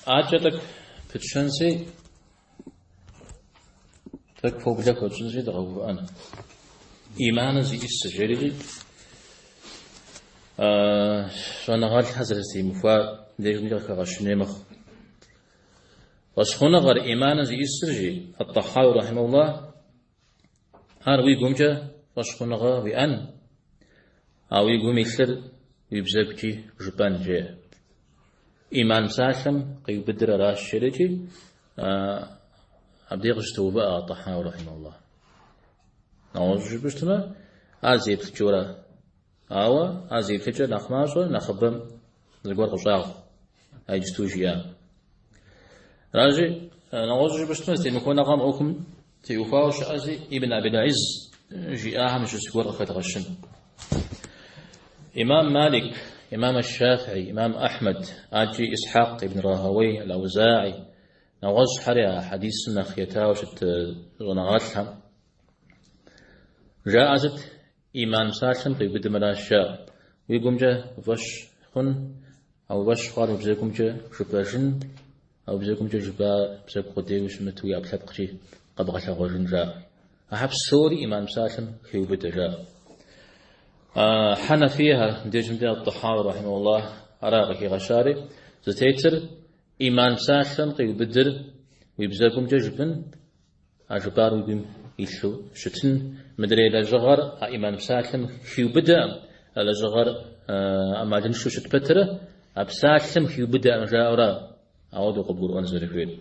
Адэкӏэ тӏэкӏу пытщэнси, тӏэкӏу пэублэ хуэтщӏынси дыкъэувыӏэн. Иманыр зиӏысыр жерикӏи, щӏэныгъэлӏхэр зэрызэтемыхуар дежми къыхэгъэщын хуей мэхъу. Фӏэщхъуныгъэр иманыр зиӏысыр жи Ат-Тахауи рахьимэхуллах, ар уи гумкӏэ фӏэщхъуныгъэ уиӏэн, а уи гум илъыр уи бзэгукӏи жыпӏэн жеӏэ. Иман псалъэм къиубыдыр аращ жерикӏи, абдей къыщытоувыӏэ Ат-Тахауи рахьимэхуллах. Нэгъуэщӏу жыпӏэу щытмэ, ар зы еплъыкӏэура. Ауэ а зы еплъыкӏэр нэхъ мащӏэ, нэхъыбэм зыгуэр къыщӏагъу, а иджысту жиӏа. Аращи, нэгъуэщӏу жыпӏэу щытмэ, зэтемыхуэныгъэм ӏуэхум теухуауэ щыӏэщи, Ибн Абил Изз жиӏахэм щыщ зыгуэр къыхэдгъэщын. Имам Малик, имам Аш-Шафии, имам Ахьмэд, адэкӏи Исхьакъ ибн Рахауей, Аль-Аузаи, нэгъуэщӏхэри а хьэдисым нэхъ етауэ щыт щӏэныгъэлӏхэм. Жаӏэ сыт? Иман псалъэм къиубыдым аращ жаӏэ. Уи гумкӏэ уи фӏэщ хъун, а уи фӏэщ хъуар уи бзэгумкӏэ жыпӏэжын, а уи бзэгумкӏэ жыпӏар бзэгу къудейуэ щымыту уи ӏэпкълъэпкъкӏи къэбгъэлъэгъуэжын жаӏэ. Ахэр псори иман псалъэм хеубыдэ жаӏэ. Хьэнэфиехэр, мыбдежым де Ат-Тахауи рахьимэхуллах ара къыхигъэщари, зытетыр иман псалъэм къиубыдыр уи бзэгумкӏэ жыпӏэн, А жыпӏар уи гум илъу щытын, мыдрей лэжьыгъэр а ӏиман псалъэм хиубыдэкъым, а лэжьыгъэр ӏэмалыншэу щыт пэтрэ, а псалъэм хиубыдэкъым жаӏэурэ, ауэдэу къыбгурыӏуэн зэрыхуейр.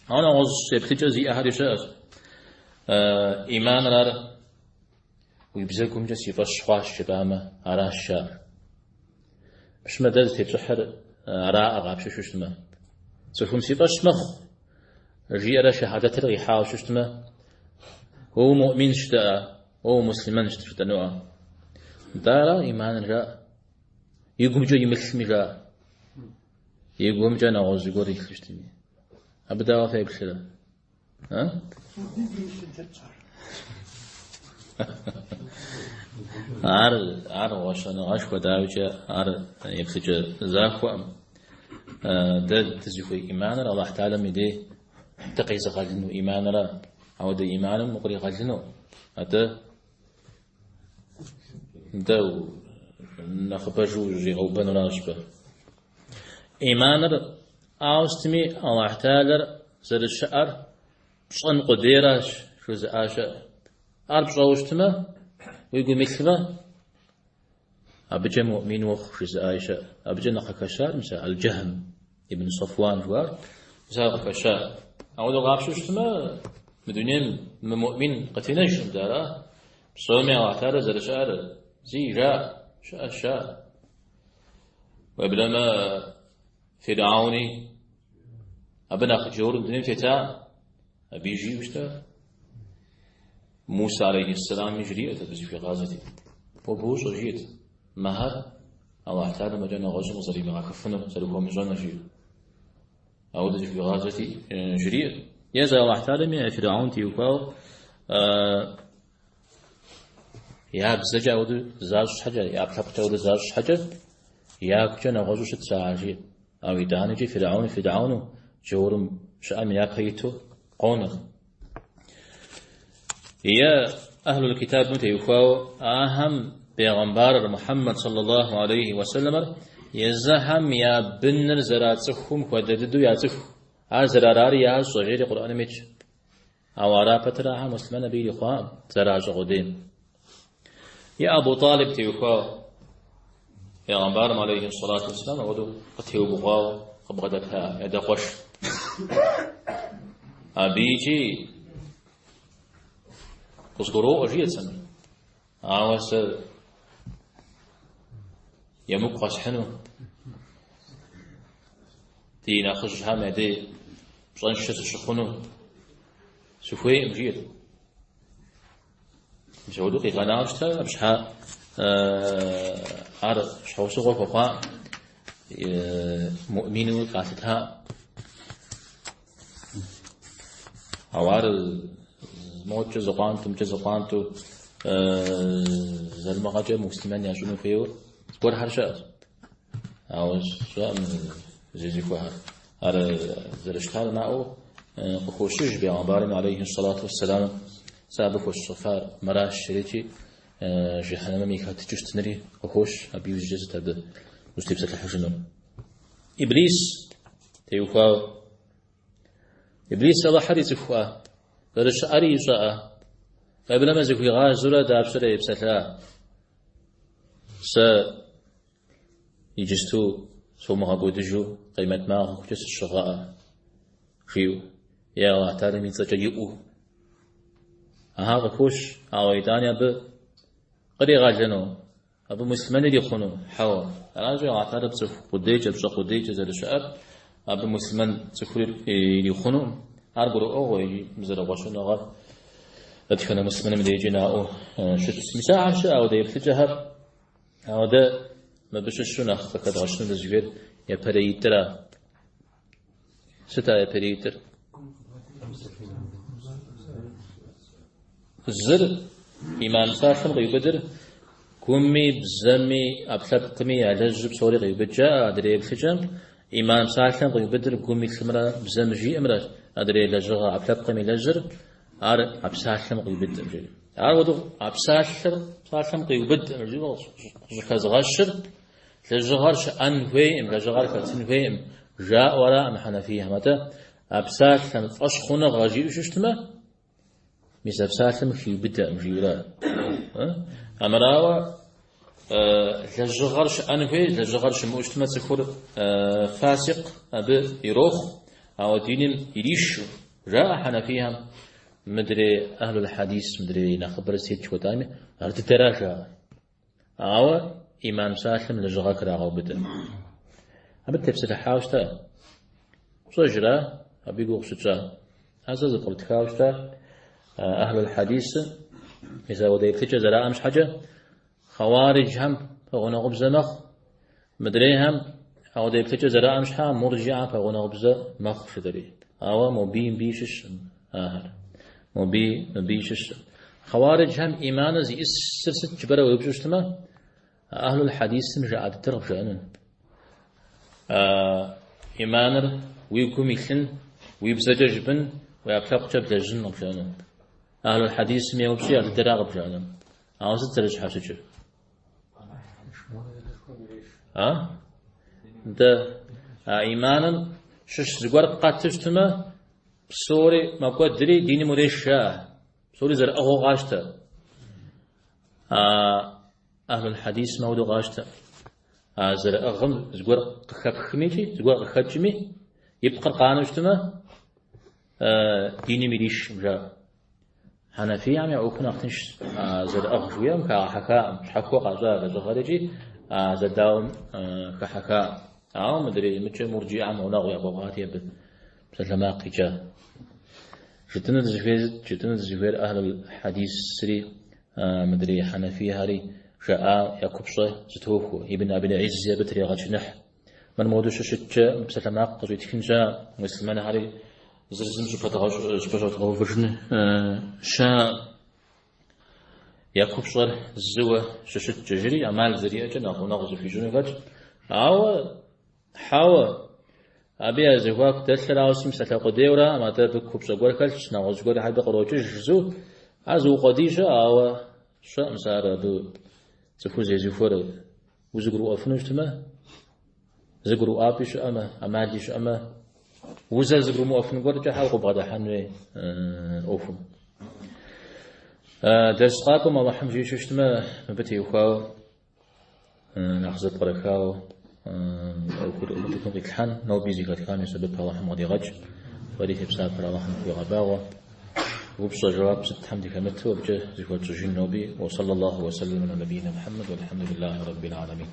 Ауэ нэгъуэщӏ еплъыкӏэ зиӏэхэри щыӏэщ. ӏиманыр ар уи бзэгумкӏэ си фӏэщ хъуащ жыпӏамэ, аращ жаӏэр. Пщымэ дэ зытетщӏыхьыр араӏэ къапщышу щытмэ. Цӏыхум си фӏэщ мэхъу, жиӏэрэ шэхьадэтыр къихьауэ щытмэ, уэ умуӏминщ жытӏэӏэ, уэ умуслъымэнщ жытӏэнуӏэ. Нтӏэ ара иманыр жаӏэ. И гумкӏэ имылъми жаӏэ. И гумкӏэ нэгъуэщӏ зыгуэр илъу щытми. Абы дауэ феплърэ? Ар, ар гъуэщэныгъэшхуэ, дауикӏэ, ар еплъыкӏэ захуэкъым. Дэ дызыхуей иманыр Аллахь Тэхьэлам и дей дыкъезыгъэлыну иманыра. Ауэдэ иманым укъригъэлыну, атӏэ дэ нэхъыбэжу ущӏигъэубэнуращ абы. Иманыр ауэ сытми Аллахь Тэхьэлар зэрыщыӏэр пщӏэн къудейращ жызыӏа щыӏэ. Ар пщӏэуэ щытмэ, уи гум илъмэ, абыкӏэ муӏмин уохъу жызыӏаи щыӏэ. Абыкӏэ нэхъ къыхэщар, мис а Аль-Джахм ибн Сафуан жыхуаӏэр, мис ар къыхэща. Ауэдэу къапщтэу щытмэ, мы дунейм мымуӏмин къытенэжкъым дэ, ара? Псоми Аллахь Тэхьэлар зэрыщыӏэр зи жаӏэ, щыӏэщ жаӏэ. Уеблэмэ Фирауни абы нэхъ джауру дунейм тета, абы жиӏэу щыта. Муса алейхьэссэлами жриӏэт, абы зыхуигъазэти. Уэ бощӏэ, жиӏэт, мыхэр Аллахь Тэхьэлам фӏэкӏа нэгъуэщӏым къызэримыгъэхыфынур, зэрыхуэмыщӏэнур, жиӏэу. Ауэдэ зыхуигъазэти, жриӏэт. Езы Аллахь Тэхьэлами Фираун теухуауэ Я бзэкӏэ ауэдэу защӏ щхьэкӏэ, я ӏэпкълъэпкъкӏэ ауэдэу защӏ щхьэкӏэ, ягукӏэ нэгъуэщӏу щытщ ахэр, жиӏэ. Ауэ итӏанэкӏи Фирауни Фирауну джаурым щыӏэм япэ иту къонэр. Е Ахлул Китабым теухуауэ ахэм бегъымбарыр Мухьэммэд саллаллаху алейхи уэсэлэмэр езыхэм я быныр зэрацӏыхум хуэдэ дыдэу яцӏыху. Ар зэрарари ящӏэ, жери Къурӏэным итщ. Ауэ ара пэтрэ ахэр муслъымэн абы ирихъуакъым, зэращӏэ къудейм. Е Абу Талиб теухуауэ, Пегъэмбарым алейхи сэлату уэсселам апхуэдэу къытеубгъуауэ къыбгъэдэта ядэкъуэш. Абы икӏи къызгуроӏуэ жиӏэт сэ мыр. Ауэ сэ емыкӏу къэсхьыну ди нэхъыжьхэм я дей пщӏэншэ сыщыхъуну сыхуейкъым, жиӏэт. Мис апхуэдэу къигъэнауэ щыта, абы щхьа ар щхьэусыгъуэ хуэхъуа муӏмину къалъыта. Ауэ ар мокӏэ зыкъуантӏэу, мыкӏэ зыкъуантӏэу залымыгъэкӏэ муслъымэн ящӏыну хуейуэ зыгуэрхэр щыӏэщ. Ауэ щыӏэм. зезыхуэхэр. Ар зэрыщытар наӏуэу къыхощыж бегъымбарым алейхи сэлату уэсселам сэ абы хуэсщӏэфар мыращ жерикӏи жыхьэнэмэм и хэтыкӏыу щытынри къыхощ, абы иужькӏэ сыт абы узытепсэлъыхьыжынур. Иблис теухуауэ. Иблис Алыхьыр ицӏыхуӏэ, зэрыщыӏэри ищӏэӏэ, уеблэмэ зыхуигъазэурэ дапщэрэ епсэлъа. Сэ иджысту сумыгъэкӏуэдыжу къемэт махуэхукӏэ сыщыгъэӏэ, жиӏэу, е Алыхь Тэхьэлам и цӏэкӏэ иӏуэу. Ахэр къыхощ, ауэ итӏани абы къригъэлыну, абы муслъымэн ирихъуну? Хьэуэ. Аращи, Алыхь Тэхьэлар пцӏыху къудейкӏэ, пщӏэ къудейкӏэ зэрыщыӏэр, абы муслъымэн цӏыхур ирихъуну, ар гурыӏуэгъуэ икӏи зэрыгъуэщэныгъэр дэтхэнэ муслъымэным дежкӏи наӏуэу щытщ. Мис ахэр щыӏэ ауэдэ еплъыкӏэхэр, ауэ дэ мыбы щыщу нэхъ къыхэдгъэщыну дызыхуейр япэреитӏра. Сыт а япэреитӏыр? Зыр иман псалъэм къиубыдыр гуми, бзэми, ӏэпкълъэпкъми ялэжьыр псори къиубыд жаӏэ адрей еплъыкӏэм. Иман псалъэм къиубыдыр гум илъымрэ бзэм жиӏэмрэщ, адрей лэжьыгъэ ӏэпкълъэпкъым илэжьыр ар а псалъэм къиубыдкъым жери. Ар хуэдэу а псалъэр псалъэм къиубыдкъым жиӏэу къыщӏыхэзгъэщыр лэжьыгъэр щыӏэн хуейкъым, лэжьыгъэр хэтын хуейкъым, жаӏэу араӏым хьэнэфийхэм. Атӏэ а псалъэм фӏэщхъуныгъэ жиӏэу щыщытмэ, мис а псалъэм хиубыдэкъым жиӏэурэ. Амырауэ лэжьыгъэр щыӏэн хуей, лэжьыгъэр щымыӏэу щытмэ, цӏыхур фасикъ абы ирохъу, ауэ диным иришу, жаӏэ хьэнэфийхэм, мыдрей ахьлул хьэдис, мыдрей нэхъыбэр зытет жыхуэтӏами, ар дыдэра жаӏэ. Ауэ иман псалъэм лэжьыгъэ храгъэубыдэ. Абы тепсэлъыхьауэ щыта. Пщӏэжрэ, абы и гугъу щытщӏа. Ар сэ зэпкърытхауэ щыта ахьлул хьэдисыр, мис ауэдэ еплъыкӏэ зэраӏэм щхьэкӏэ хъэуариджхэм пэгъунэгъубзэ мэхъу, мыдрейхэм ауэдэ еплъыкӏэ зэраӏэм щхьэ мурджиӏэм пэгъунэгъубзэ мэхъу жытӏэри. Ауэ мобыи мыбыи щыщкъым ахэр. Мобыи мыбыи щыщкъым. Хъэуариджхэм иманыр зиӏысыр сыт жыпӏэрэ уеупщӏу щытмэ, ахьлул хьэдисым жаӏа дыдэр къыбжаӏэнун. Иманыр уи гум илъын, уи бзэкӏэ жыпӏэн, уи ӏэпкълъэпкъкӏэ блэжьын къыбжаӏэнун. Ахьлул хьэдисым еупщӏи, ар дыдэра къыбжаӏэнун. Ауэ сыт зэрыщхьэщыкӏыр? А? Дэ а иманым щыщ зыгуэр къэту щытмэ, псори мэкӏуэдри диным уреш жаӏэ. Псори зэрыӏыгъыу къащтэ. А ахьлул хьэдисым ауэдэу къащтэ. А зэрыӏыгъым зыгуэр къыхэпхмикӏи, зыгуэр къыхэкӏми, и пкъыр къанэу щытмэ, диным иришкъым жаӏэ. Хьэнэфийхэм я ӏуэхур нэхъ тыншщ, а зэрыӏыгъ жыхуиӏэм хагъэхьэхакъым, щхьэхуэ къащӏа лэжьыгъэр икӏи а зэдауэм хыхьэхакъым. Ауэ мыдрей мыкӏэ мурджиӏэм гъунэгъу яхуэхъуати абы псалъэмакъ икӏа. Жытӏэну дызыхуейр сыт? Жытӏэну дызыхуейр ахьлул хьэдисри, мыдрей хьэнэфийхэри жаӏа я купщӏэ зэтохуэ. Ибн Абил Иззи абы трегъэчыныхь. Мыр модэу щыщыткӏэ псалъэмакъ къыщӏитхын щыӏэ, муслъымэнхэри зыр зым щӏыпэщӏэдгъэувыжын щыӏэ. Я купщӏэр зыуэ щыщыткӏэ жери, ӏэмал зэриӏэкӏэ нэхъ гъунэгъу зыхуищӏыну хэтщ. Ауэ, хьэуэ, абы я зэхуаку дэлъыр ауэ сытми псалъэ къудейуэраӏым, атӏэ абы купщӏэ гуэр хэлъщ, нэгъуэщӏ гуэрхэр абы кърокӏыж жызу, ар зыукъуэдий щыӏэ, ауэ сщӏэкъым сэ ар абы цӏыхур зезыхуэр Узыгурыӏуэфыну щытмэ, зыгурыӏуапӏи щыӏэмэ, ӏэмали щыӏэмэ, узэрызыгурымыӏуэфын гуэркӏэ хьэ укъыбгъэдыхьэн хуей ӏуэхум. Дэрс къакӏуэм Алыхьым жиӏэу щытмэ, мыбы теухуауэ нэхъ зэпкърыхауэ ӏуэхур утыкум къитлъхьэн, ноби зэхэтхам и сэбэп Алыхьым къыдигъэкӏ, фэри фи псапэр Алыхьым хуигъэбагъуэ. Упщӏэ жэуап сытхэм дыхэмыту абыкӏэ зыхуэтщӏыжын ноби. Уэ саллаллаху уэ сэллам аля набийна Мухьэммэд, уэлхьэмдулиллахи раббил аламин.